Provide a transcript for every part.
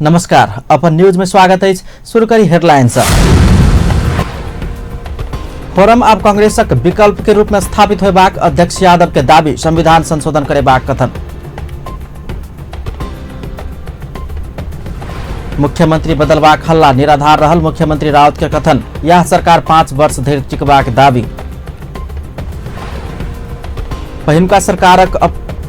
नमस्कार, अपन न्यूज में स्वागत है। शुरू करी हेडलाइंस। फोरम आब कांग्रेसक विकल्प के रूप में स्थापित होबाक अध्यक्ष यादव के दावी, संविधान संशोधन करेबाक कथन। मुख्यमंत्री बदलबाक हल्ला निराधार रहल मुख्यमंत्री राउत के कथन, यह सरकार 5 वर्ष धरि टिकबाक दावी। पहिलुका सरकारक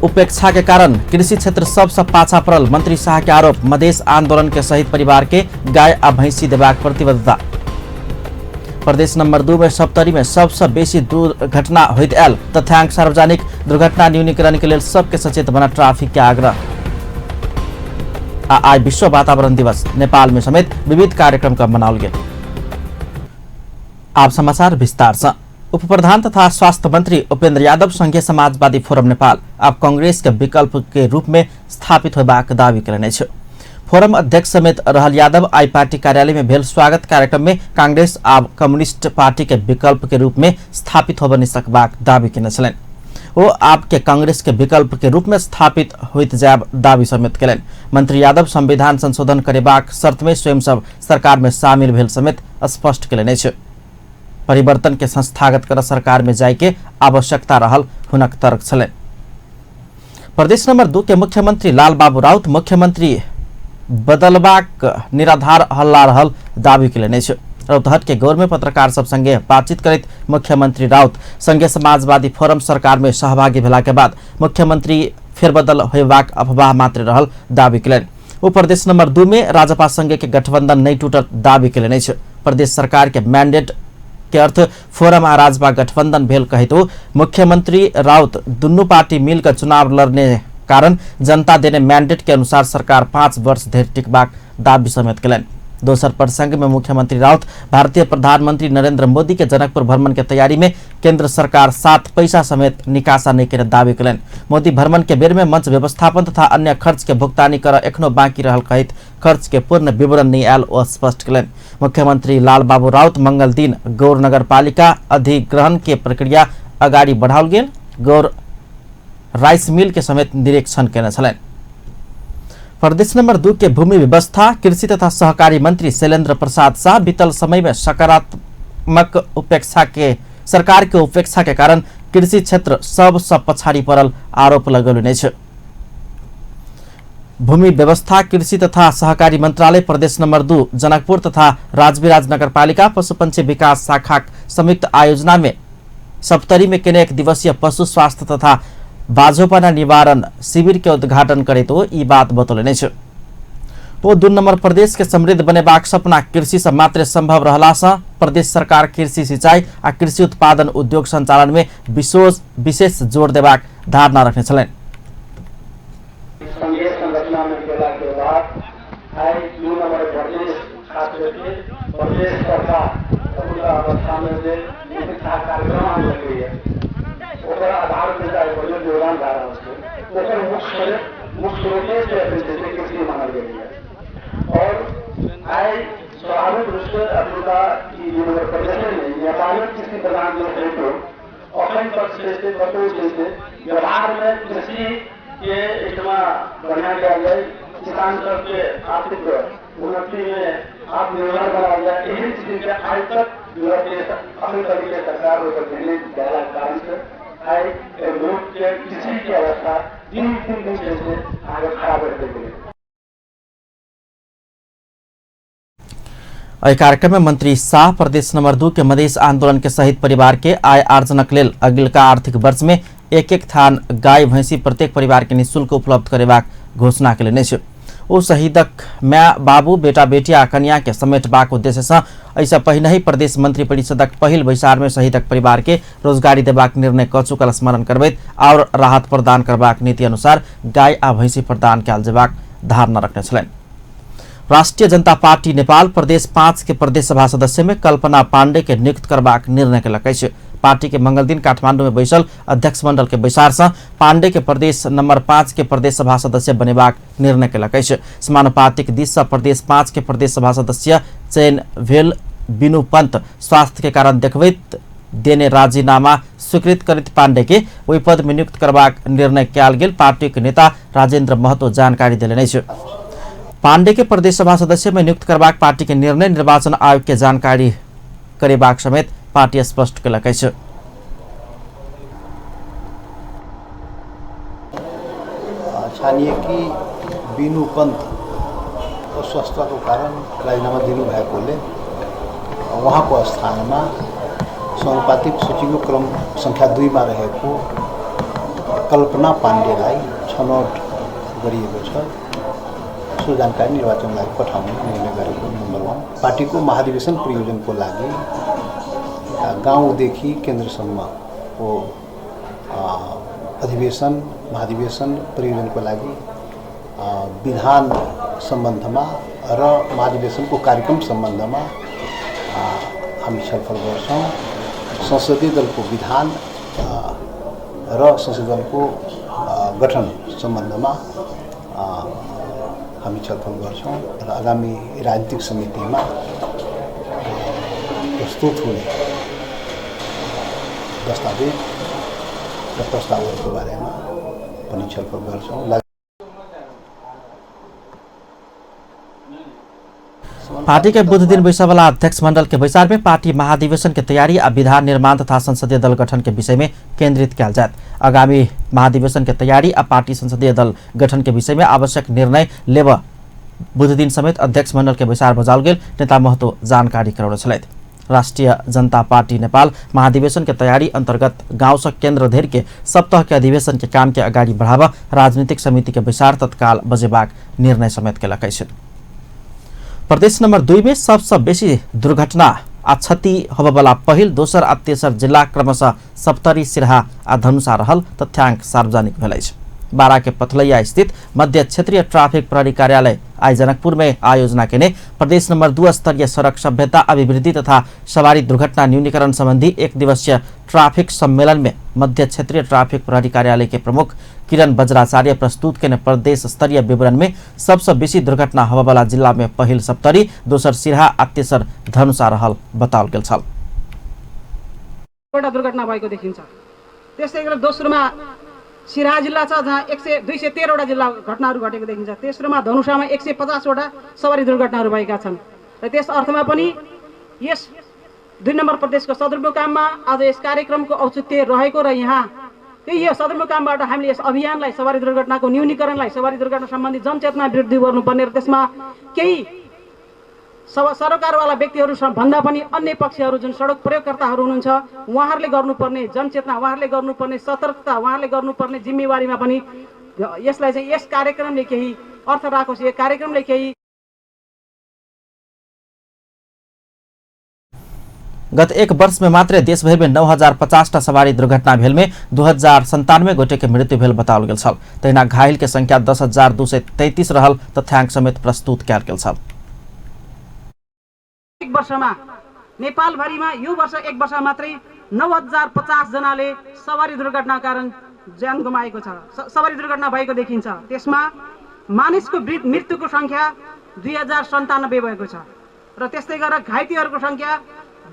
उपेक्षा के कारण कृषि क्षेत्र सबसँ पाछा पड़ल मंत्री शाह के आरोप, मधेश आंदोलन के शहीद परिवार के गाय आ भैंसी देबाक प्रतिबद्धता। प्रदेश नंबर 2 में सप्तरी में सबसँ बेसी दुर्घटना होइत आयल तथ्यांक, सार्वजनिक दुर्घटना न्यूनीकरण के लेल सबके सचेत बना ट्रैफिक के आग्रह। आ आइ विश्व वातावरण दिवस नेपाल में समेत विविध कार्यक्रम का मनाओल गेल। आप समाचार विस्तार से। उप प्रधान तथा स्वास्थ्य मंत्री उपेंद्र यादव संघीय समाजवादी फोरम नेपाल आब कांग्रेस के विकल्प के रूप में स्थापित होबाक दावी कयलनि अछि। फोरम अध्यक्ष समेत रहल यादव आई पार्टी कार्यालय में भेल स्वागत कार्यक्रम में कांग्रेस आब कम्युनिस्ट पार्टी के विकल्प के रूप में स्थापित होबय नहि सकबाक दावी केने छलनि। ओ आप के कांग्रेस के विकल्प के रूप में स्थापित होइत जायब दावी समेत कयलनि। मंत्री यादव संविधान संशोधन करेबाक शर्त में स्वयं सब सरकार में शामिल भेल समेत स्पष्ट कयलनि अछि। परिवर्तन के संस्थागत कर सरकार में जाय के आवश्यकता रहल हुनक तर्क छलनि। प्रदेश नंबर 2 के मुख्यमंत्री लालबाबू राउत मुख्यमंत्री बदलबाक निराधार हल्ला रहल दावी कयलनि अछि। रौतहट के गौर में पत्रकार सब संगे बातचीत करैत मुख्यमंत्री राउत संघीय समाजवादी फोरम सरकार में सहभागी भेला के बाद मुख्यमंत्री फेरबदल होयबाक अफवाह मात्र रहल दावी कयलनि। ओ प्रदेश नंबर 2 में राजपा संघ के गठबंधन नहीं टूटत दावी कयलनि अछि। प्रदेश सरकार के मैंडेट के अर्थ फोरम आ राजपा गठबंधन भेल कहैत ओ मुख्यमंत्री राउत दुनू पार्टी मिलकर चुनाव लड़ने कारण जनता देने मैंडेट के अनुसार सरकार 5 वर्ष धरि टिकबाक दावी समेत कयलनि। दोसर प्रसंग में मुख्यमंत्री राउत भारतीय प्रधानमंत्री नरेंद्र मोदी के जनकपुर भ्रमण के तैयारी में केंद्र सरकार 7 पैसा समेत निकासा नहीं केने दावी कयलनि। मोदी भ्रमण के बेर में मंच व्यवस्थापन तथा अन्य खर्च के भुगतानी कर एखनो बाकी रहल कहैत खर्च के पूर्ण विवरण नहीं आयल ओ स्पष्ट कयलनि। मुख्यमंत्री लालबाबू राउत मंगल दिन गौर नगरपालिका अधिग्रहण के प्रक्रिया अगाडि बढ़ाओल गेल गौर राइस मिल के समेत निरीक्षण केने छलनि। प्रदेश नंबर 2 के भूमि व्यवस्था कृषि तथा सहकारी मंत्री शैलेंद्र प्रसाद शाह बीतल समय में सकारात्मक उपेक्षा के सरकार के उपेक्षा के कारण कृषि क्षेत्र सबसँ पछाड़ी पड़ल आरोप लगौलनि अछि। भूमि व्यवस्था कृषि तथा सहकारी मंत्रालय प्रदेश नंबर 2 जनकपुर तथा राजविराज नगरपालिका पशुपक्षी विकास शाखाक संयुक्त आयोजना में सप्तरी में केने एक दिवसीय पशु स्वास्थ्य तथा बाझोपना निवारण शिविर के उद्घाटन करैत ओ ई बात बतौलनि अछि। ओ 2 नंबर प्रदेश के समृद्ध बनेबाक सपना कृषि से मात्र संभव रहला से प्रदेश सरकार कृषि सिंचाई आ कृषि उत्पादन उद्योग संचालन में विशेष जोर देबाक धारणा रखने छलनि। संघीय संरचना में गेला के बाद आइ 2 नंबर प्रदेश खास करके प्रदेश सरकार अवस्था में जे कार्यक्रम आनलकैए ओकर आधार पर आइ बढ़िया योगदान भए रहल छै। ओकर मुख्य स्रोते जे छै कृषि मानल गेलैए और आइ स्वाभाविक रूपसँ अखुनका ई 2 नंबर प्रदेशे नहि नेपालक कृषि प्रधान देश रहितो अखन तक जे छै कतहु जे छै व्यवहारमे कृषि के एहिठमा बढ़िया कयल जाय, किसान सबके आर्थिक उन्नति में आत्मनिर्भर बनाओल जाय, एहन स्थिति के आइ तक अखन तक के सरकार ओहिपर ध्यान देलाक कारण से आइ मुल्क के कृषि के अवस्था दिन दिन जे छै आगे खराब होइत गेलै। एहि कार्यक्रम में मंत्री शाह प्रदेश नंबर 2 के मधेश आंदोलन के शहीद परिवार के आय आर्जनक लेल अगिलका आर्थिक वर्ष में 1-1 थान गाय भैंसी प्रत्येक परिवार के निःशुल्क उपलब्ध करेबाक घोषणा कयलनि अछि। ओ शहीदक माय बाबू बेटा बेटी आ कन्या के समेटबाक उद्देश्य से एहिसँ पहिनहि प्रदेश मंत्री परिषदक पहिल बैसार में शहीदक परिवार के रोजगारी देबाक निर्णय कऽ चुकल स्मरण करबैत आओर राहत प्रदान करबाक नीति अनुसार गाय आ भैंसी प्रदान कयल जेबाक धारणा रखने छलनि। राष्ट्रीय जनता पार्टी नेपाल प्रदेश 5 के प्रदेश सभा सदस्य में कल्पना पांडे के नियुक्त करबाक निर्णय कयलक अछि। पार्टी के मंगल दिन काठमांडू में बैसल अध्यक्ष मंडल के बैसार से पांडे के प्रदेश नंबर 5 के प्रदेश सभा सदस्य बनेबाक निर्णय कयलक अछि। समानुपातिक दिस से प्रदेश 5 के प्रदेश सभा सदस्य चयन भेल बिनु पंत स्वास्थ्य के कारण देखबैत देने राजीनामा स्वीकृत करैत पांडे के ओहि पद में नियुक्त करबाक निर्णय कयल गेल पार्टी के नेता राजेंद्र महतो जानकारी देलनि अछि। पांडे के प्रदेश सभा सदस्य में नियुक्त करबाक पार्टी के निर्णय निर्वाचन आयोग के जानकारी करेबाक समेत पार्टी स्पष्ट केलक अछि। छानिएकी बिनु पन्त अस्वस्थताको कारण राजीनामा दिनुभएकोले उहाँको स्थानमा समानुपातिक सूचीको क्रम सङ्ख्या 2 मा रहेको कल्पना पाण्डेलाई छनौट गरिएको छ। सो जानकारी निर्वाचनलाई पठाउने निर्णय गरेको नम्बर 1। पार्टीको महाधिवेशन प्रयोजनको लागि गाउँदेखि केन्द्रसम्मको अधिवेशन महाधिवेशन प्रयोजनको लागि विधान सम्बन्धमा र महाधिवेशनको कार्यक्रम सम्बन्धमा हामी छलफल गर्छौँ। संसदीय दलको विधान र संसदीय दलको गठन सम्बन्धमा हामी छलफल गर्छौँ र आगामी राजनीतिक समितिमा प्रस्तुत हुने दस्तावेज र प्रस्तावहरूको बारेमा पनि छलफल गर्छौँ। पार्टी के बुध दिन बैसवाला अध्यक्ष मंडल के बैसार में पार्टी महाधिवेशन के तैयारी आ विधान निर्माण तथा संसदीय दल गठन के विषय में केंद्रित कयल जायत। आगामी महाधिवेशन के तैयारी आ पार्टी संसदीय दल गठन के विषय में आवश्यक निर्णय लेब बुध दिन समेत अध्यक्ष मंडल के बैसार बजाओल गेल नेता महतो जानकारी करौने छलथि। राष्ट्रिय जनता पार्टी नेपाल महाधिवेशन के तैयारी अंतर्गत गांव से केंद्र धरि के सप्ताह के अधिवेशन के काम के अगाडि बढ़ावा राजनीतिक समिति के बैसार तत्काल बजेबाक निर्णय समेत केलक अछि। प्रदेश नंबर 2 में सबसे बेसी दुर्घटना आ क्षति होबयवला पहिल, दोसर आ तेसर जिला क्रमशः सप्तरी, सिरहा आ धनुषा रहल तथ्यांक सार्वजनिक भेल अछि। बारा के पथलैया स्थित मध्य क्षेत्रीय ट्रैफिक प्रहरी कार्यालय आई जनकपुर में आयोजना केने प्रदेश नंबर 2 स्तरीय सड़क सभ्यता अभिवृद्धि तथा सवारी दुर्घटना न्यूनीकरण संबंधी एक दिवसीय ट्रैफिक सम्मेलन में मध्य क्षेत्रीय ट्रैफिक प्रहरी कार्यालय के प्रमुख किरण बज्राचार्य प्रस्तुत केने प्रदेश स्तरीय विवरण में सबसे बेसी दुर्घटना होबयवला जिला में पहिल सप्तरी, दोसर सिरहा आ तेसर धनुषा रहल बताओल गेल छल। एउटा दुर्घटना भएको देखिन्छ। त्यसै गरी दोस्रोमा सिरहा जिल्ला छ जहाँ 213 वटा जिल्ला घटनाहरू घटेको देखिन्छ। तेस्रोमा धनुषामा 150 वटा सवारी दुर्घटनाहरू भएका छन् र त्यस अर्थमा पनि यस 2 नम्बर प्रदेशको सदरमुकाममा आज यस कार्यक्रमको औचित्य रहेको र यहाँ त्यही यो सदरमुकामबाट हामीले यस अभियानलाई, सवारी दुर्घटनाको न्यूनीकरणलाई, सवारी दुर्घटना सम्बन्धी जनचेतना वृद्धि गर्नुपर्ने र त्यसमा केही सरकारवाला व्यक्तिहरू भन्दा पनि अन्य पक्षहरू जुन सडक प्रयोगकर्ताहरू हुनुहुन्छ उहाँहरूले गर्नुपर्ने जनचेतना, उहाँहरूले गर्नुपर्ने सतर्कता, उहाँहरूले गर्नुपर्ने जिम्मेवारीमा पनि यसलाई चाहिँ यस कार्यक्रमले केही अर्थ राखोस्, यो कार्यक्रमले केही। गत एक वर्ष में मात्र देशभर में 9,050 टा सवारी दुर्घटना भेल में 2,097 गोटे के मृत्यु भेल बताओल गेल छल। तहिना घायल के संख्या 10,233 रहल तथ्यांक समेत प्रस्तुत कयल गेल छल। एक वर्षमा नेपालभरिमा यो वर्ष एक वर्ष मात्रै 9,050 जनाले सवारी दुर्घटना कारण ज्यान गुमाएको छ, सवारी दुर्घटना भएको देखिन्छ। त्यसमा मानिसको मृत्युको संख्या 2,097 भएको छ र त्यस्तै गरेर घाइतेहरूको संख्या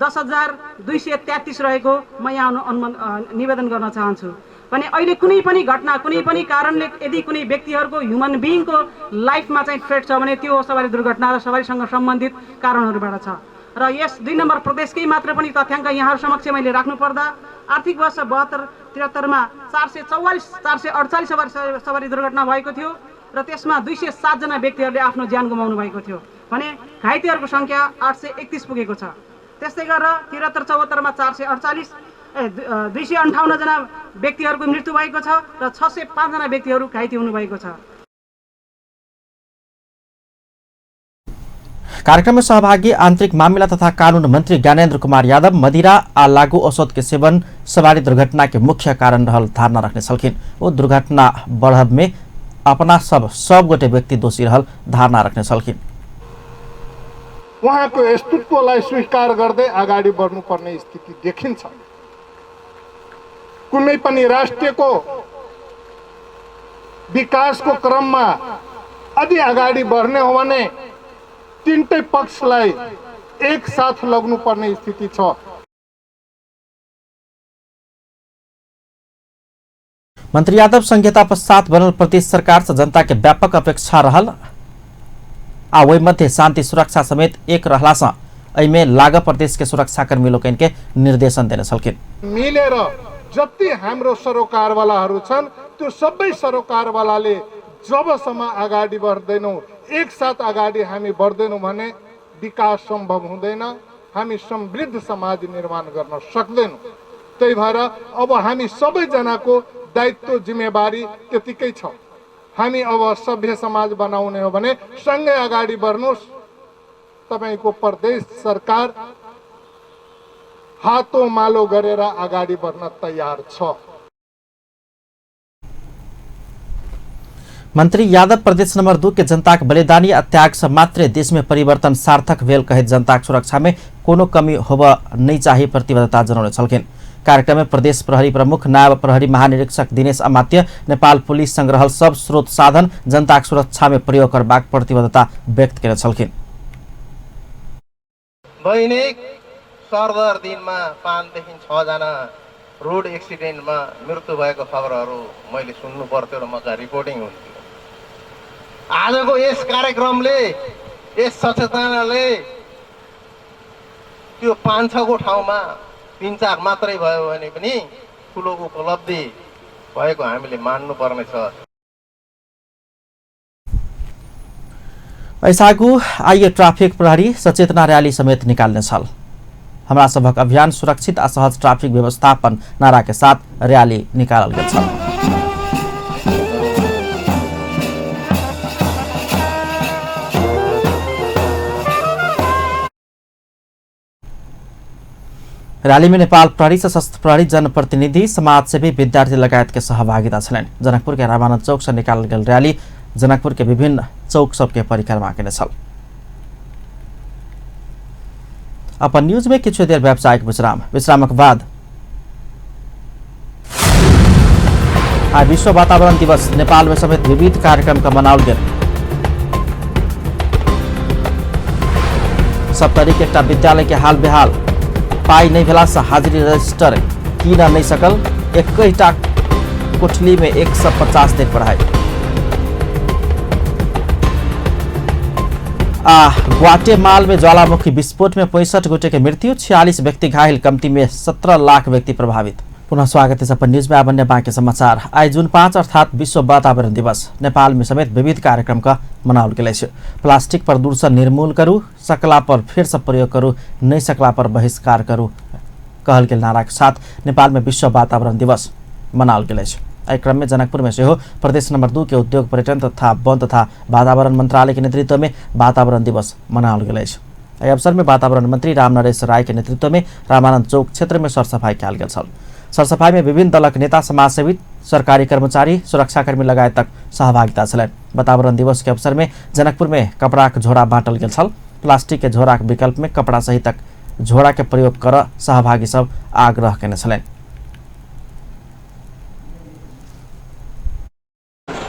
10,233 रहेको म यहाँ अनुमान निवेदन गर्न चाहन्छु। भने अहिले कुनै पनि घटना, कुनै पनि कारणले यदि कुनै व्यक्तिहरूको, ह्युमन बिइङको लाइफमा चाहिँ थ्रेट छ भने त्यो सवारी दुर्घटना र सवारीसँग सम्बन्धित कारणहरूबाट छ। र यस 2 नम्बर प्रदेशकै मात्र पनि तथ्याङ्क यहाँहरू समक्ष मैले राख्नुपर्दा आर्थिक वर्ष 72-73 मा 444 448 सवारी दुर्घटना भएको थियो र त्यसमा 207 जना व्यक्तिहरूले आफ्नो ज्यान गुमाउनु भएको थियो भने घाइतेहरूको सङ्ख्या 831 पुगेको छ। त्यस्तै गरेर 73-74 मा 448 258 जना व्यक्तिहरूको मृत्यु भएको छ र 605 जना व्यक्तिहरू घाइते हुनुभएको छ। कार्यक्रम में सहभागी आंतरिक मामिला तथा कानून मंत्री ज्ञानेन्द्र कुमार यादव मदिरा आ लागू औषध के सेवन सवारी दुर्घटना के मुख्य कारण रहल धारणा रखने छलखिन। वो दुर्घटना बढ़ब में अपना सब सब गोटे व्यक्ति दोषी रहल धारणा रखने छलखिन। उहाँको अस्तित्वलाई स्वीकार गर्दै अगाडि बढ्नुपर्ने स्थिति देखिन्छ। कुनै पनि राष्ट्रको विकासको क्रममा यदि अगाडि बढ्ने हो भने तिनटै पक्षलाई एक साथ लग्नुपर्ने स्थिति छ। मंत्री यादव संहिता पश्चात बनल प्रदेश सरकार से जनता के व्यापक अपेक्षा रहल आ ओहि मध्य शांति सुरक्षा समेत एक रहला सँ एहिमे लागऽ प्रदेश के सुरक्षाकर्मी लोकनि के निर्देशन देने छलखिन। मिलेर जति हाम्रो सरोकारवालाहरू छन् त्यो सबै सरोकारवालाले जबसम्म अगाडि बढ्दैनौँ, एकसाथ अगाडि हामी बढ्दैनौँ भने विकास सम्भव हुँदैन, हामी समृद्ध समाज निर्माण गर्न सक्दैनौँ। त्यही भएर अब हामी सबैजनाको दायित्व जिम्मेवारी त्यतिकै छ। हामी अब सभ्य समाज बनाउने हो भने सँगै अगाडि बढ्नुहोस्। तपाईँको प्रदेश सरकार हातो मालो गरेर अगाडि बढ्न तयार छ। मंत्री यादव प्रदेश नंबर 2 के जनताक बलिदानी आ त्याग से मात्रे देश में परिवर्तन सार्थक भेल कहैत जनताक सुरक्षा में कोनो कमी होब नहीं चाही प्रतिबद्धता जनौने छलखिन। कार्यक्रम में प्रदेश प्रहरी प्रमुख नायब प्रहरी महानिरीक्षक दिनेश अमात्य नेपाल पुलिस संग रहल सब स्रोत साधन जनताक सुरक्षा में प्रयोग करबाक प्रतिबद्धता व्यक्त केने छलखिन। दैनिक सरदर दिनमा 5 देखि 6 जना रोड एक्सिडेन्टमा मृत्यु भएको खबरहरू मैले सुन्नु पर्थ्यो र म कहाँ रिपोर्टिङ हुन्थ्यो। आजको यस कार्यक्रमले, यस सचेतनाले त्यो 5-6 को ठाउँमा 3-4 मात्रै भयो भने पनि ठुलो उपलब्धि भएको हामीले मान्नुपर्नेछ। ऐसागु आइए ट्राफिक प्रहरी सचेतना रैली समेत निकाल्ने छल। हमरा सभक अभियान सुरक्षित आ सहज ट्राफिक व्यवस्थापन नारा के साथ रैली निकालल गेल छल। रैली में नेपाल प्रहरी, सशस्त्र प्रहरी, जनप्रतिनिधि, समाजसेवी, विद्यार्थी लगायत के सहभागिता छलनि। जनकपुर के रामानंद चौक से निकालल गेल रैली जनकपुर के विभिन्न चौक सबके परिक्रमा केने छल। अपन न्यूज में किछु देर व्यावसायिक विश्राम, विश्रामक बाद आइ विश्व वातावरण दिवस नेपाल में समेत विविध कार्यक्रम का मनाओल गेल। सप्तरी के एकटा विद्यालय के हाल बेहाल, पाई नहीं भेला से हाजिरी रजिस्टर कीन नहीं सकल, 21टा कोठली में 150 दिन पढ़ाई। आ ग्वाटेमाल में ज्वालामुखी विस्फोट में 65 गोटे के मृत्यु, 46 व्यक्ति घायल, कमती में 17 लाख व्यक्ति प्रभावित। पुनः स्वागत है अपन न्यूज में। अब बाँकी समाचार। आइ जुन 5 अर्थात विश्व वातावरण दिवस नेपाल में समेत विविध कार्यक्रम का मनाओल गेल अछि। प्लास्टिक प्रदूषण निर्मूल करू, सकला पर फिर से प्रयोग करू, नहीं सकला पर बहिष्कार करू कहल गेल नारा के साथ नेपाल में विश्व वातावरण दिवस मनाओल गेल अछि। एहि क्रम में जनकपुर में सेहो प्रदेश नंबर 2 के उद्योग पर्यटन तथा वन तथा वातावरण मंत्रालय के नेतृत्व में वातावरण दिवस मनाओल गेल अछि। एहि अवसर में वातावरण मंत्री रामनरेश राय के नेतृत्व में रामानंद चौक क्षेत्र में सरसफाई कयल गेल छल। सरसफाई में विभिन्न दलक नेता, समाजसेवी, सरकारी कर्मचारी, सुरक्षाकर्मी लगायतक सहभागिता छलनि। वातावरण दिवस के अवसर में जनकपुर में कपड़ाक झोरा बांटल गेल छल। प्लास्टिक के झोराक विकल्प में कपड़ा सहितक झोरा के प्रयोग कर सहभागी सब आग्रह केने छलनि।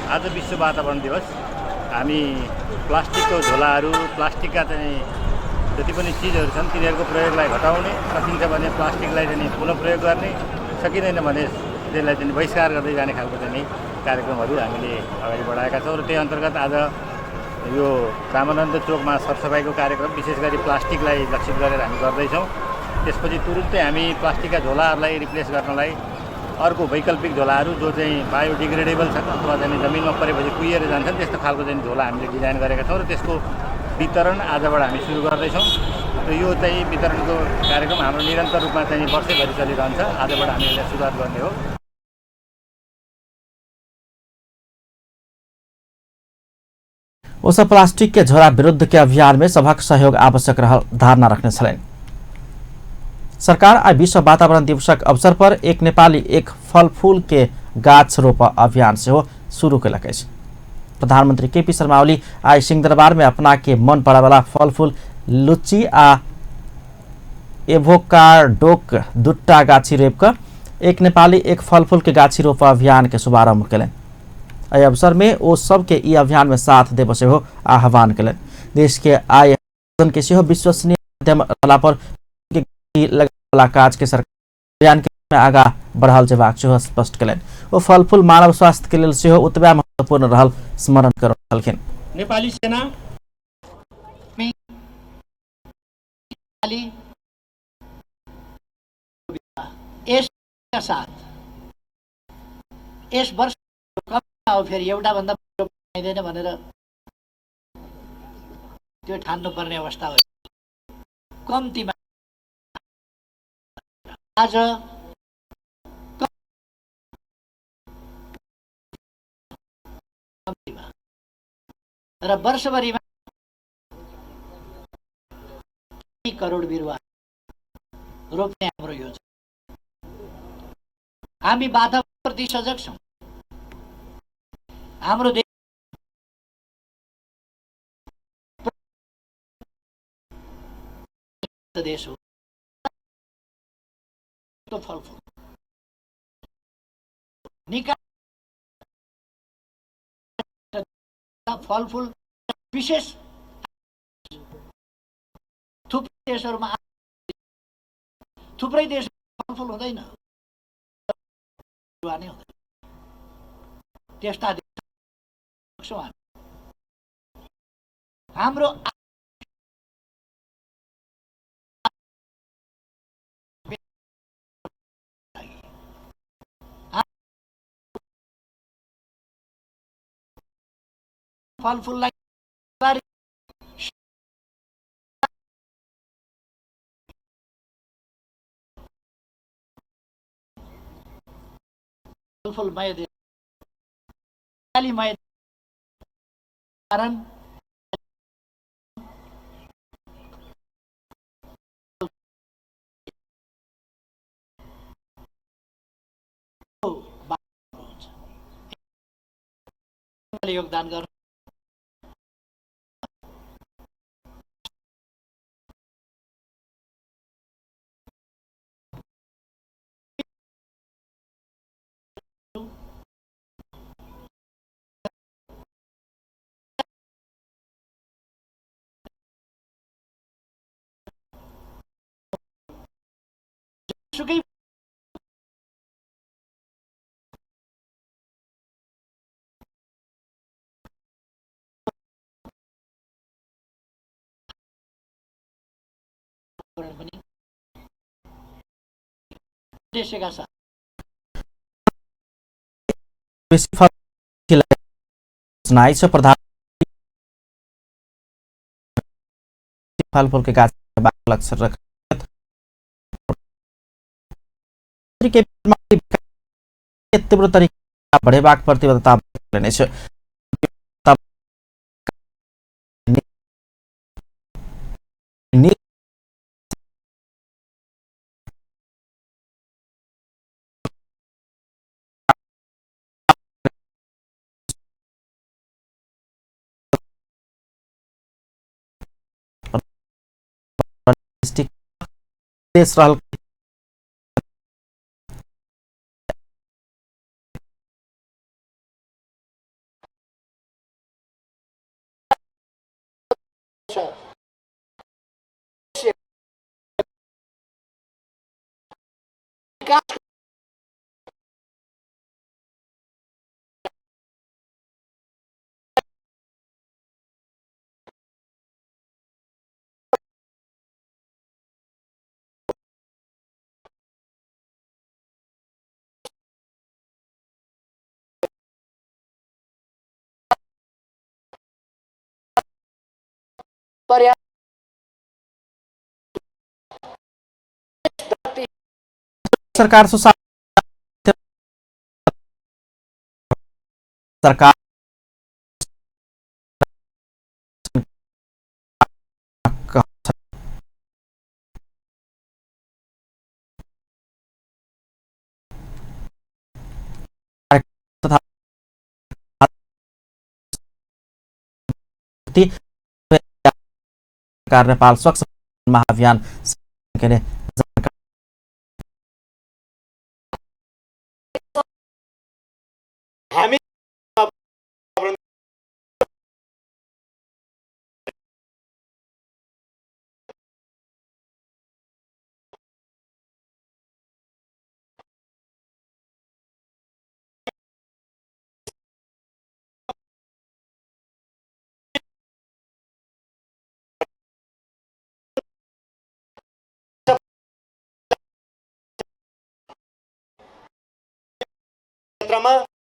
आज विश्व वातावरण दिवस हामी प्लास्टिकको झोलाहरू, प्लास्टिकका चाहिँ जति पनि चिजहरू छन् तिनीहरूको प्रयोगलाई घटाउने, सकिन्छ भने प्लास्टिकलाई चाहिँ पुनः प्रयोग गर्ने, सकिँदैन भने त्यसलाई चाहिँ बहिष्कार गर्दै जाने खालको चाहिँ कार्यक्रमहरू हामीले अगाडि बढाएका छौँ। र त्यही अन्तर्गत आज यो रामानन्द चोकमा सरसफाइको कार्यक्रम विशेष गरी प्लास्टिकलाई लक्षित गरेर हामी गर्दैछौँ। त्यसपछि तुरुन्तै हामी प्लास्टिकका झोलाहरूलाई रिप्लेस गर्नलाई अर्को वैकल्पिक झोलाहरू जो चाहिँ बायोडिग्रेडेबल छन् अथवा चाहिँ जमिनमा परेपछि कुहिएर जान्छन् त्यस्तो खालको चाहिँ झोला हामीले डिजाइन गरेका छौँ र त्यसको वितरण आजबाट हामी सुरु गर्दैछौँ। र यो चाहिँ वितरणको कार्यक्रम हाम्रो निरन्तर रूपमा चाहिँ वर्षैभरि चलिरहन्छ। आजबाट हामी यसलाई सुरुवात गर्ने हो। ओसब प्लास्टिक के झोरा विरुद्ध के अभियान में सभक सहयोग आवश्यक रहल धारणा रखने छलनि। सरकार आइ विश्व वातावरण दिवसक अवसर पर एक नेपाली एक फल फूल के गाछ रोप अभियान सेहो शुरू केलक अछि। प्रधानमंत्री केपी शर्मा ओली आइ सिंहदरबार में अपना के मन पड़ेवाला फल फूल लुच्ची आ एवोकाडोक दुट्टा गाछी रोपि कऽ एक नेपाली एक फल फूल के गाछी रोप अभियान के शुभारंभ केलनि। एहि अवसर में ओ सबके ई अभियान में साथ देबऽ सेहो आह्वान केलनि। देश के आय के सेहो विश्वसनीय माध्यम रहला पर लगेवाला काज के सरकार अभियान के आगा बढ़ाओल जेबाक सेहो स्पष्ट केलनि। ओ फल फूल मानव स्वास्थ्य के लेल सेहो ओतबे महत्वपूर्ण रहल स्मरण करलखिन। नेपाली सेना यसका साथ यस वर्ष कम फेरि एउटा भन्दा पाइँदैन भनेर त्यो ठान्नुपर्ने अवस्था हो। कम्तीमा आज कम्तीमा र वर्षभरिमा 3 करोड बिरुवा रोप्ने हाम्रो योजना। हामी बाधाप्रति सजग छौँ। हाम्रो देश देश हो, फलफुल निकास फलफुल विशेष थुप्रै देशहरूमा थुप्रै देश फलफुल हुँदैन, नै हुँदैन। त्यस्ता देश हाम्रो फलफुललाई फलफुलमय देश, कारण योगदान गर्नु। सुकै पनि उद्देश्यका साथ प्रधान फलफूल के गाछ लक्ष्य रख तीव्र तरीका बढ़ेबाक प्रतिबद्धता लेने छै। देश रहल सरकार सरकार तथा सरकार नेपाल स्वच्छ महाअभियान के हामी अवस्थामा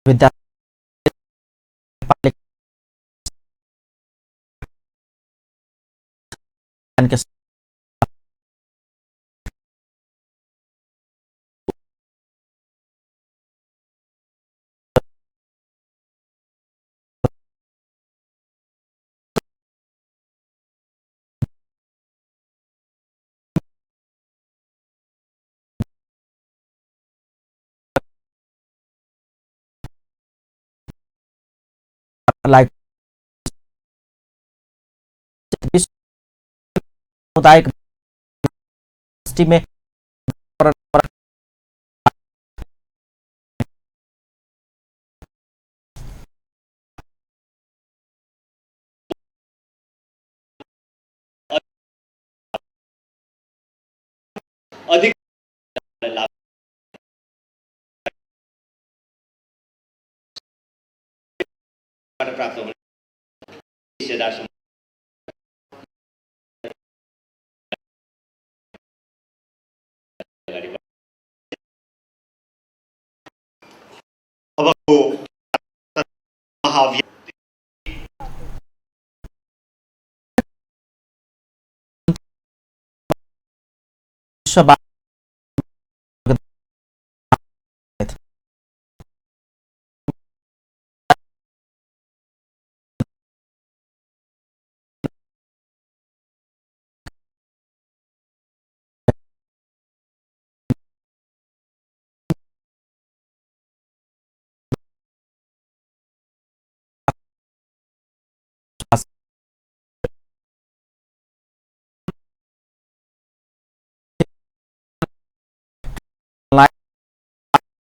विद्या लाइक सामुदायिक में अधिक लाभ प्राप्त हुने हिस्सेदार अबको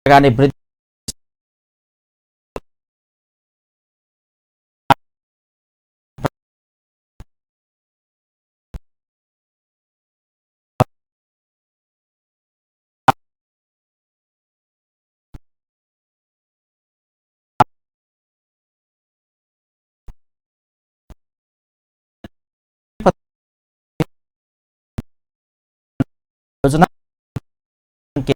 लगानी वृद्धि योजना के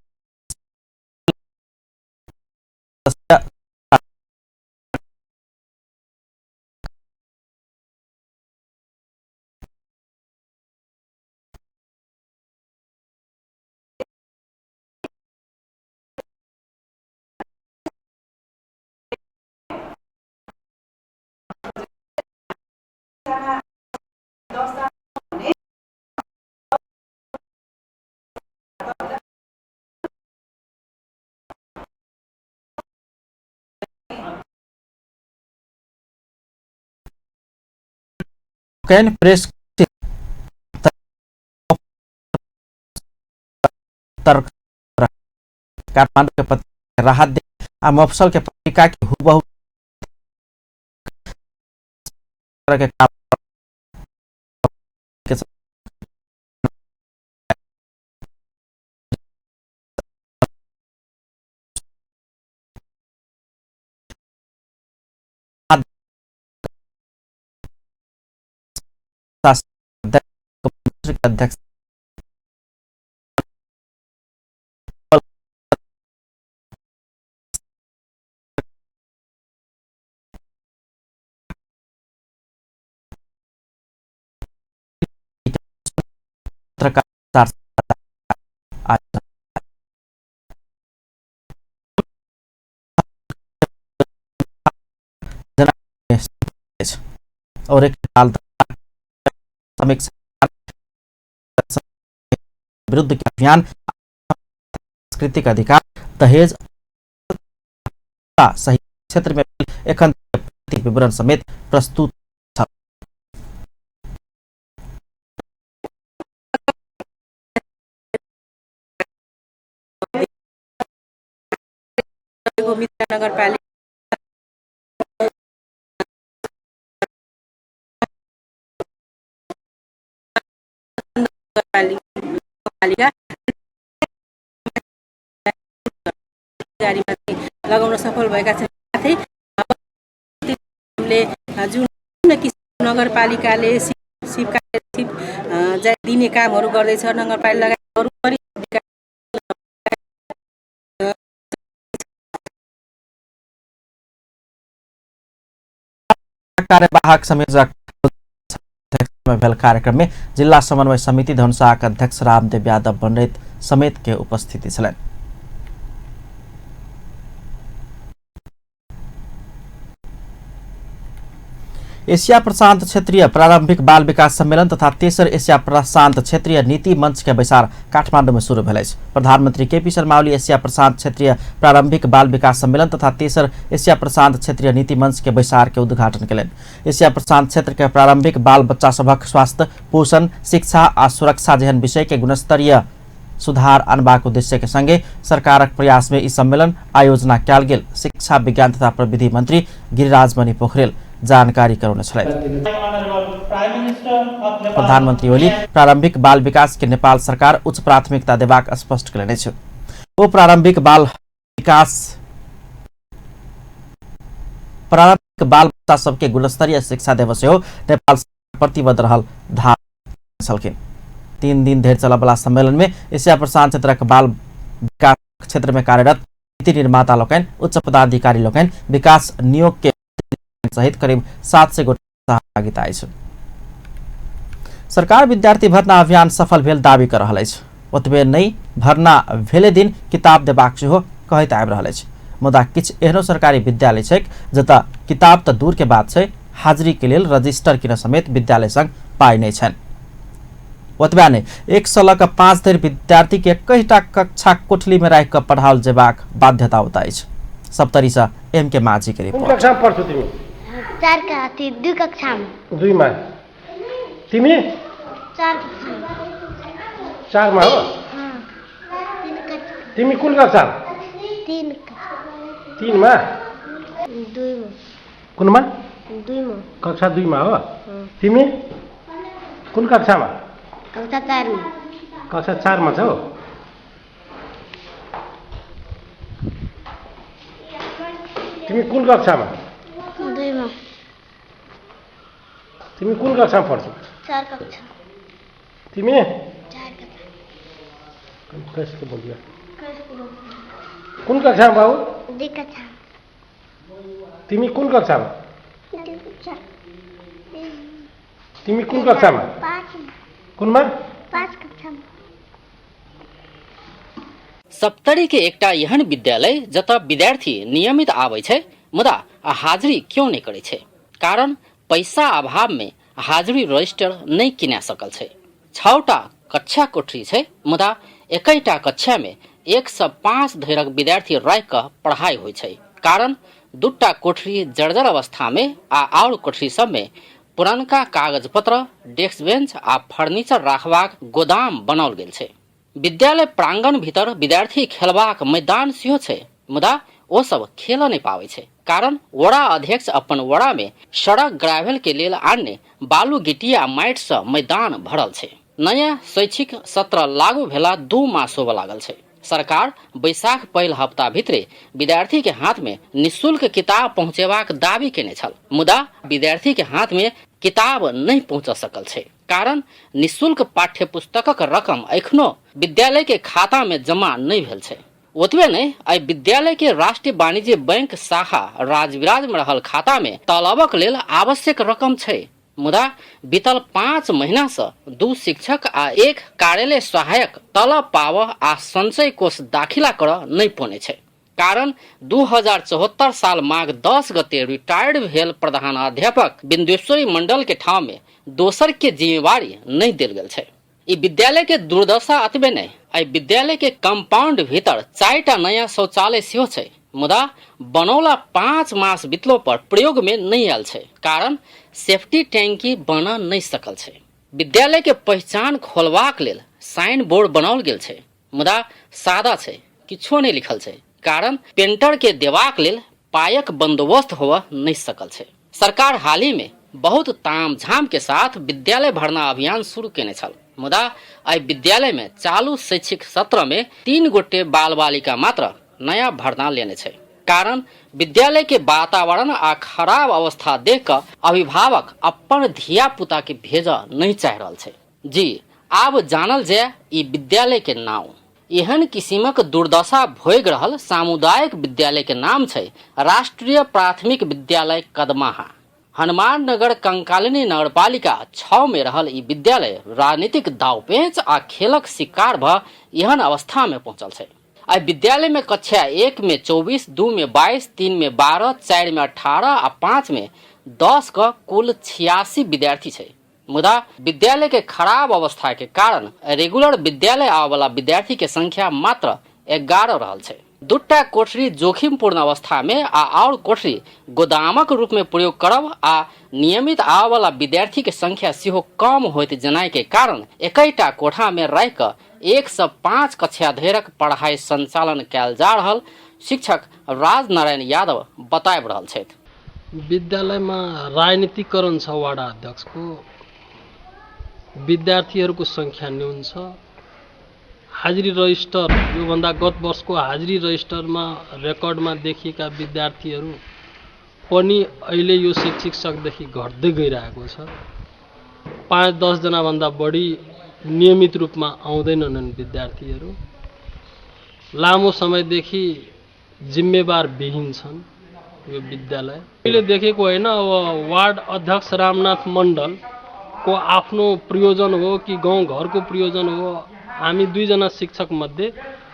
can press तर्क काठमाडौँ के पत्रिका राहत दे आ मफसल के पत्रिका के हुबहु के अध्यक्ष पत्रकार और एक समीक्षा विरुद्ध के अभियान सांस्कृतिक अधिकार दहेज सही क्षेत्र में एखन विवरण समेत प्रस्तुत नगरपालिका गाडीमा लगाउन सफल भएका छन्। साथै हामीले जुन किसिम नगरपालिकाले सिप सिप दिने कामहरू गर्दैछ, नगरपालिका लगायत अरू पनि कार्यवाहक संयोजक भेल कार्यक्रम में जिला समन्वय समिति धनुषाक अध्यक्ष रामदेव यादव बनरैत समेत के उपस्थिति छलनि। एशिया प्रशांत क्षेत्रीय प्रारंभिक बाल विकास सम्मेलन तथा तेसर एशिया प्रशांत क्षेत्रीय नीति मंच के बैसार काठमाडौँ में शुरू भेल अछि। प्रधानमंत्री केपी शर्मा ओली एशिया प्रशांत क्षेत्रीय प्रारंभिक बाल विकास सम्मेलन तथा तेसर एशिया प्रशांत क्षेत्रीय नीति मंच के बैसार के उद्घाटन केलनि। एशिया प्रशांत क्षेत्र के प्रारंभिक बाल बच्चा सभक स्वास्थ्य, पोषण, शिक्षा आ सुरक्षा जेहन विषय के गुणस्तरीय सुधार अनबाक उद्देश्य के संगे सरकारक प्रयास में ई सम्मेलन आयोजना कयल गेल शिक्षा, विज्ञान तथा प्रविधि मंत्री गिरिराज मणि पोखरेल जानकारी करौने छलथि। प्रधानमंत्री ओली प्रारंभिक बाल विकास के नेपाल सरकार उच्च प्राथमिकता देबाक स्पष्ट कयलनि अछि। ओ प्रारंभिक बाल विकास प्रारंभिक बाल बच्चा सबके गुणस्तरीय शिक्षा देबय सेहो नेपाल सरकार प्रतिबद्ध रहल धारणा छलखिन। 3 दिन धरि चलयवला सम्मेलन में एशिया प्रशांत क्षेत्रक बाल विकास क्षेत्र में कार्यरत नीति निर्माता लोकनि, उच्च पदाधिकारी लोकनि, विकास नियोग के सहित करीब 700 गोटे सहभागिता अछि। सरकार विद्यार्थी भर्ना अभियान सफल भेल दावी कर रहल अछि। ओतबे नहि, भर्ना भेले दिन किताब देबाक सेहो कहैत आबि रहल अछि। मुदा किछु एहनो सरकारी विद्यालय छैक जतऽ किताब तऽ दूर के बात छै, हाजिरी के लेल रजिस्टर किनऽ समेत विद्यालय संग पाइ नहि छनि। ओतबे नहि, 1 सँ लऽ कऽ 5 धरि विद्यार्थी के एकहिटा कक्षा कोठली में राखि कऽ पढ़ाओल जेबाक बाध्यता ओतऽ अछि। सप्तरी सँ एम के माझी के कुन रिपोर्ट। कक्षामा पढ्छौ तिमी? 4 अथी 2 कक्षामा। 2 मा। तिमी? 4 कक्षामा। 4 मा हो? 3 कक्षा। तिमी कुन कक्षा? 3 कक्षा। 3 मा? 2 मा। कुनमा? 2 मा। कक्षा 2 मा हो? तिमी कुन कक्षामा? कक्षा 4 मा। कक्षा 4 मा छौ? तिमी कुन कक्षामा? 2 मा। तिमी कुन कक्षामा पढ्छौ? 4 कक्षा। तिमी? 4 कक्षा। कसको बोलियो? कुन कक्षामा बाबु? 2 कक्षा। तिमी कुन कक्षामा? 2 कक्षा। तिमी कुन कक्षामा? 5। कुनमा? 5 कक्षामा। सप्तरी के एकटा एहन विद्यालय जतऽ विद्यार्थी नियमित आबै छै मुदा हाजिरी क्यों नहि करै छै, कारण पैसा अभाव में हाजिरी रजिस्टर नहि किना सकल छै। 6टा कक्षा कोठरी छै मुदा एकैटा कक्षा में 1 सँ 5 धरिक विद्यार्थी राखि कऽ पढ़ाई होइ छै, कारण 2टा कोठरी जर्जर अवस्था में आ आओर कोठरी सब में पुरनका कागज पत्र, डेस्क बेंच आ फर्नीचर राखबाक गोदाम बनाओल गेल छै। विद्यालय प्रांगण भीतर विद्यार्थी खेलबाक मैदान सेहो छै मुदा ओ सब खेल नहि पाबै छै, कारण वड़ा अध्यक्ष अपन वड़ा में सड़क ग्रावेल के लेल आनने बालू गिट्टी आ माटि सँ मैदान भरल छै। नया शैक्षिक सत्र लागू भेला 2 मास होबऽ लागल छै। सरकार बैसाख पहिल हफ्ता भीतरे विद्यार्थी के हाथ में निःशुल्क किताब पहुंचेबाक दावी केने छल, मुदा विद्यार्थी के हाथ में किताब नहि पहुंच सकल छै, कारण निःशुल्क पाठ्य पुस्तकक रकम एखनो विद्यालय के खाता में जमा नहि भेल छै। ओतबे नहि, एहि विद्यालय के राष्ट्रीय वाणिज्य बैंक शाखा राजविराज में रहल खाता में तलबक लेल आवश्यक रकम छै, मुदा बीतल 5 महीना सँ 2 शिक्षक आ 1 कार्यालय सहायक तलब पाबऽ आ संचय कोष दाखिला करऽ नहि पौने छै, कारण 2074 साल माघ 10 गते रिटायर्ड भेल प्रधानाध्यापक बिंदेश्वरी मंडल के ठाव में दोसर के जिम्मेवारी नहि देल गेल छै। ई विद्यालय के दुर्दशा अतबे नहि, एहि विद्यालय के कंपाउंड भीतर 4टा नया शौचालय सेहो छै, मुदा बनौला 5 मास बीतलो पर प्रयोग में नहि आयल छै, कारण सेफ्टी टैंकी बन नहि सकल छै। विद्यालय के पहचान खोलबाक लेल साइन बोर्ड बनाओल गेल छै, मुदा सादा छै, किछो नहि लिखल छै, कारण पेंटर के देबाक लेल पायक बंदोबस्त होबऽ नहि सकल छै। सरकार हाल ही में बहुत तामझाम के साथ विद्यालय भरना अभियान शुरू केने छल, मुदा एहि विद्यालय में चालू शैक्षिक सत्र में 3 गोटे बाल बालिका मात्र नया भर्ना लेने छै। कारण विद्यालय के वातावरण आ खराब अवस्था देख कऽ अभिभावक अपन धिया पुता के भेजऽ नहि चाहि रहल छै। जी आब जानल जाय ई विद्यालय के नाम। एहन किसिमक दुर्दशा भोगि रहल सामुदायिक विद्यालय के नाम छै राष्ट्रीय प्राथमिक विद्यालय कदमाहा। हनुमान नगर कंकालिनी नगरपालिका 6 में रहल ई विद्यालय राजनीतिक दावपेंच आ खेलक शिकार भ एहन अवस्था में पहुंचल छै। एहि विद्यालय में कक्षा 1 में 24, 2 में 22, 3 में 12, 4 में 18 आ 5 में 10 क कुल 86 विद्यार्थी छै। मुदा विद्यालय के खराब अवस्था के कारण रेगुलर विद्यालय आबय वाला विद्यार्थी के संख्या मात्र 11 रहल छै। दूटा कोठरी जोखिमपूर्ण अवस्था में आ आओर कोठरी गोदामक रूप में प्रयोग करब आ नियमित आबय वाला विद्यार्थी के संख्या सेहो कम होइत जेनाइ के कारण एकैटा कोठा में रहि कऽ 1 सँ 5 कक्षा धरिक पढ़ाई संचालन कयल जा रहल शिक्षक राजनारायण यादव बताबि रहल छथि। विद्यालयमा राजनीतिकरण छ वाडा अध्यक्षको, विद्यार्थीहरूको सङ्ख्या न्यून छ, हाजिरी रजिस्टर योभन्दा गत वर्षको हाजिरी रजिस्टरमा रेकर्डमा देखिएका विद्यार्थीहरू पनि अहिले यो शैक्षिक सत्रदेखि घट्दै गइरहेको छ। 5-10 जनाभन्दा बढी नियमित रूपमा आउँदैनन् विद्यार्थीहरू। लामो समयदेखि जिम्मेवार विहीन छन् यो विद्यालय। मैले देखेको होइन, अब वार्ड अध्यक्ष रामनाथ मण्डलको आफ्नो प्रयोजन हो कि गाउँघरको प्रयोजन हो, हामी दुईजना शिक्षक मध्ये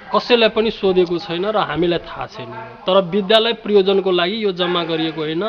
कसैलाई पनि सोधेको छैन र हामीलाई थाहा छैन। तर विद्यालय प्रयोजनको लागि यो जम्मा गरिएको होइन।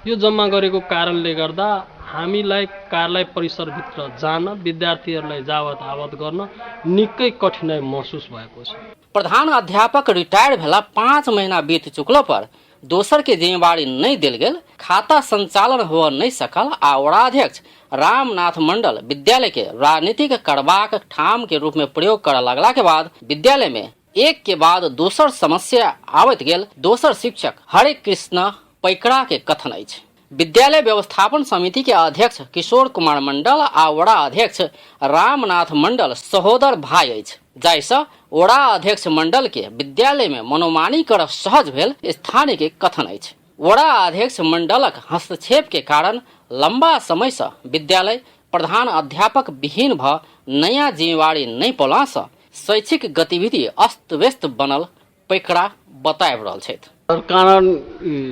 यो जम्मा गरेको कारणले गर्दा हामीलाई कार्यालय परिसरभित्र जान, विद्यार्थीहरूलाई जावत आवत गर्न निकै कठिनाइ महसुस भएको छ। प्रधान अध्यापक रिटायर भेला 5 महीना बीत चुकलो पर दोसर के जिम्मेवारी नहीं देल गेल, खाता संचालन हो नहीं सकल आ वडाध्यक्ष रामनाथ मंडल विद्यालय के राजनीतिक करबाक ठाम के रूप में प्रयोग करऽ लगला के बाद विद्यालय में एक के बाद दोसर समस्या आवैत गेल। दोसर शिक्षक हरे कृष्ण पैकरा के कथन अछि। विद्यालय व्यवस्थापन समिति के अध्यक्ष किशोर कुमार मंडल आ वडा अध्यक्ष रामनाथ मंडल सहोदर भाई अछि, जाहिसँ वडा अध्यक्ष मंडल के विद्यालय में मनोमानी करब सहज भेल स्थानीय के कथन अछि। वडा अध्यक्ष मंडलक हस्तक्षेप के कारण लंबा समय सँ विद्यालय प्रधान अध्यापक विहीन भ नया जिम्मेवारी नहि पौला सँ शैक्षिक गतिविधि अस्त व्यस्त बनल पैकरा बताबि रहल छथि। तर कारण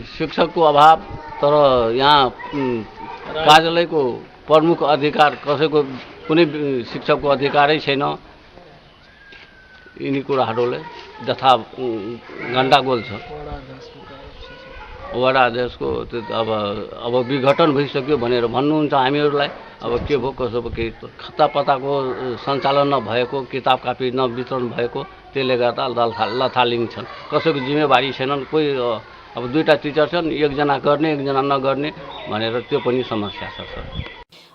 शिक्षकको अभाव, तर यहाँ कार्यालयको प्रमुख अधिकार कसैको कुनै शिक्षकको अधिकारै छैन। यिनी कुराहरूले जथा गण्डागोल छ। वडा अध्यक्षको त्यो त अब विघटन भइसक्यो भनेर भन्नुहुन्छ हामीहरूलाई। अब के भयो कसो भयो, केही खाता पत्ताको सञ्चालन नभएको, किताब कापी नवितरण भएको, त्यसले गर्दा लथालिङ छन्। कसैको जिम्मेवारी छैनन्। कोही अब दुईवटा टिचर छन्, एकजना गर्ने एकजना नगर्ने भनेर त्यो पनि समस्या छ सर।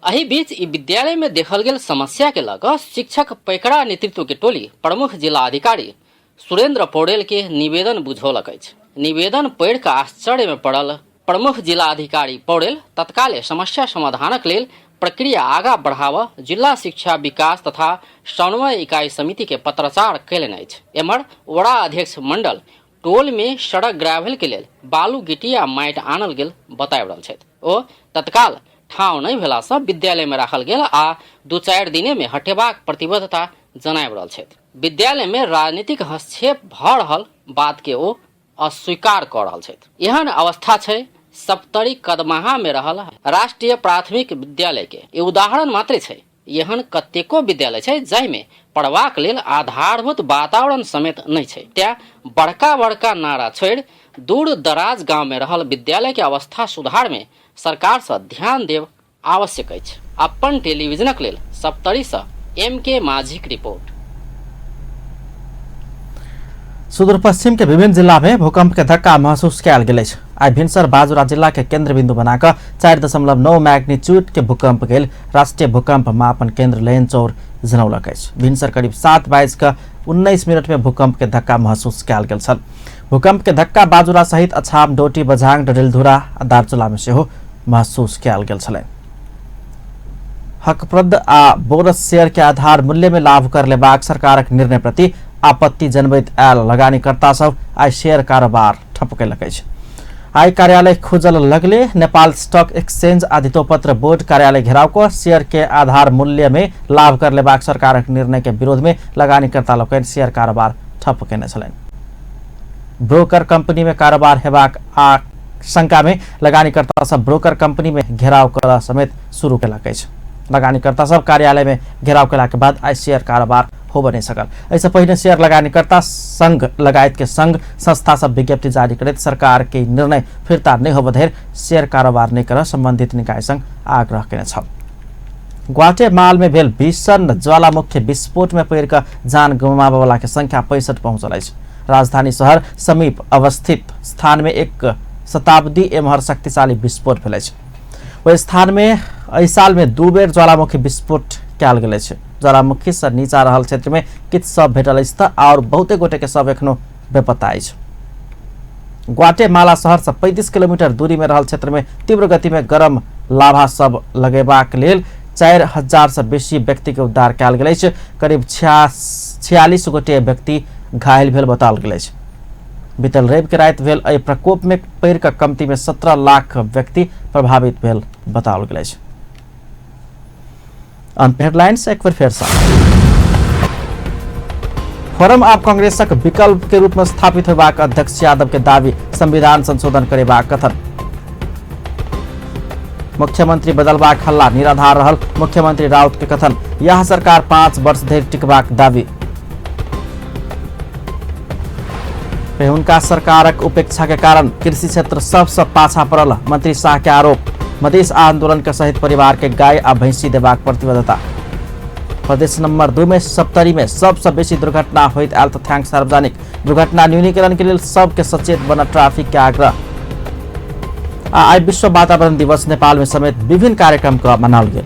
एहि बीच ई विद्यालय में देखल गेल समस्या के लऽ कऽ शिक्षक पैकरा नेतृत्व के टोली प्रमुख जिला अधिकारी सुरेंद्र पौडेल के निवेदन बुझौलक अछि। निवेदन पढ़ि कऽ आश्चर्य में पड़ल प्रमुख जिला अधिकारी पौडेल तत्काले समस्या समाधानक लेल प्रक्रिया आगा बढ़ाबऽ जिला शिक्षा विकास तथा समन्वय इकाई समिति के पत्राचार कयलनि अछि। एम्हर वडा अध्यक्ष मंडल टोल में सड़क ग्रावेल के लेल बालू गिट्टी आ माटि आनल गेल बताबि रहल छथि। ओ तत्काल ठाउँ नहि भेला सँ विद्यालय में राखल गेल आ 2-4 दिने में हटेबाक प्रतिबद्धता जनाबि रहल छथि। विद्यालय में राजनीतिक हस्तक्षेप भऽ रहल बात के ओ अस्वीकार कऽ रहल छथि। एहन अवस्था छै सप्तरी कदमाहा में रहल राष्ट्रीय प्राथमिक विद्यालय के। ई उदाहरण मात्रे छै। एहन कतेको विद्यालय छै जाहिमे पढ़बाक लेल आधारभूत वातावरण समेत नहि छै। तें बड़का बड़का नारा छोड़ि दूर दराज गांव में रहल विद्यालय के अवस्था सुधार में सरकार सँ ध्यान देब आवश्यक अछि। अप्पन टेलीविजनक लेल सप्तरी सँ एम के माझीक रिपोर्ट। सुदूरपश्चिम के विभिन्न जिला में भूकंप के धक्का महसूस कयल गेल अछि। आइ भिनसर बाजुरा जिला के केंद्र बिंदु बनाकऽ 4.9 मैग्नीट्यूड के भूकंप गेल राष्ट्रीय भूकंप मापन केंद्र लैनचौर जनौलक अछि। भिनसर करीब 7:19 में भूकंप के धक्का महसूस कयल गेल छल। भूकंप के धक्का बाजुरा सहित अछाम, डोटी, बझांग, डडेलधुरा आ दार्चुला में सेहो महसूस कयल गेल छलै। हकप्रद आ बोनस शेयर के आधार मूल्य में लाभ कर लेबाक सरकारक निर्णय प्रति आपत्ति जनबैत आयल लगानीकर्ता सब आइ शेयर कारोबार ठप कयलक अछि। आइ कार्यालय खुजल लगले नेपाल स्टॉक एक्सचेंज आ धितोपत्र बोर्ड कार्यालय घेराव कऽ शेयर के आधार मूल्य में लाभ कर लेबाक सरकारक निर्णय के विरोध में लगानीकर्ता लोकनि शेयर कारोबार ठप कयने छलनि। ब्रोकर कंपनी में कारोबार हेबाक आशंका में लगानीकर्ता सब ब्रोकर कंपनी में घेराव करऽ समेत शुरू केलक अछि। लगानीकर्ता सब कार्यालय में घेराव केला के बाद आइ शेयर कारोबार होबय नहि सकल। एहिसँ पहिने शेयर लगानीकर्ता संघ लगायत के संघ संस्था सब विज्ञप्ति जारी करैत सरकार के निर्णय फिर्ता नहि होबय धरि शेयर कारोबार नहि करऽ संबंधित निकाय संग आग्रह केने छल। ग्वाटेमाल में भेल भीषण ज्वालामुखी विस्फोट में पड़ि कऽ जान गुमाबय के संख्या 65 पहुंचल अछि। राजधानी शहर समीप अवस्थित स्थान में एक शताब्दी एम्हर शक्तिशाली विस्फोट भेल अछि। ओहि स्थान में एहि साल में 2 बेर ज्वालामुखी विस्फोट कयल गेल अछि। ज्वालामुखी से नीचा रहल क्षेत्र में किछु शव भेटल अछि तऽ आओर बहुते गोटे के शव एखनो बेपत्ता अछि। ग्वाटेमाला शहर से 35 किलोमीटर दूरी में रहल क्षेत्र में तीव्र गति में गरम लाभा सब लगेबाक लेल 4000 से बेसी व्यक्ति के उद्धार कयल गेल अछि। करीब 46 गोटे व्यक्ति घायल भेल बताओल गेल अछि। बीतल रवि के राति भेल एहि प्रकोप में पड़ि कऽ कमती में 17 लाख व्यक्ति प्रभावित भेल बताओल गेल अछि। अंत हेडलाइंस एक बेर फेर सँ। फोरम आब कांग्रेसक विकल्प के रूप में स्थापित होबाक अध्यक्ष यादव के दावी, संविधान संशोधन करेबाक कथन। मुख्यमंत्री बदलबाक हल्ला निराधार रहल मुख्यमंत्री राउत के कथन, यह सरकार 5 वर्ष धरि टिकबाक दावी। हुनका सरकारक उपेक्षा के कारण कृषि क्षेत्र सबसँ पाछा पड़ल, मंत्री शाह के आरोप। मधेश आंदोलन के सहित परिवार के गाय आ भैंसी देबाक प्रतिबद्धता। प्रदेश नंबर 2 में सप्तरी में सबसँ बेसी दुर्घटना होइत आयल तथ्यांक सार्वजनिक। दुर्घटना न्यूनीकरण के लेल सबके सचेत बन ट्रैफिक के आग्रह। आ आइ विश्व वातावरण दिवस नेपाल में समेत विभिन्न कार्यक्रम के मनाओल गेल।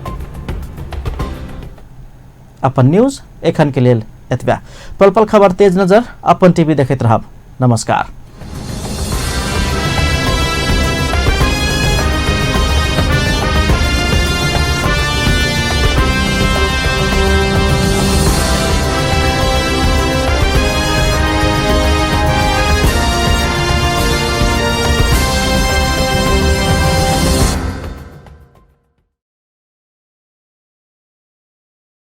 अपन न्यूज एखन के लेल एतबे। पल पल खबर तेज नजर अपन टीवी देखैत रहब। नमस्कार।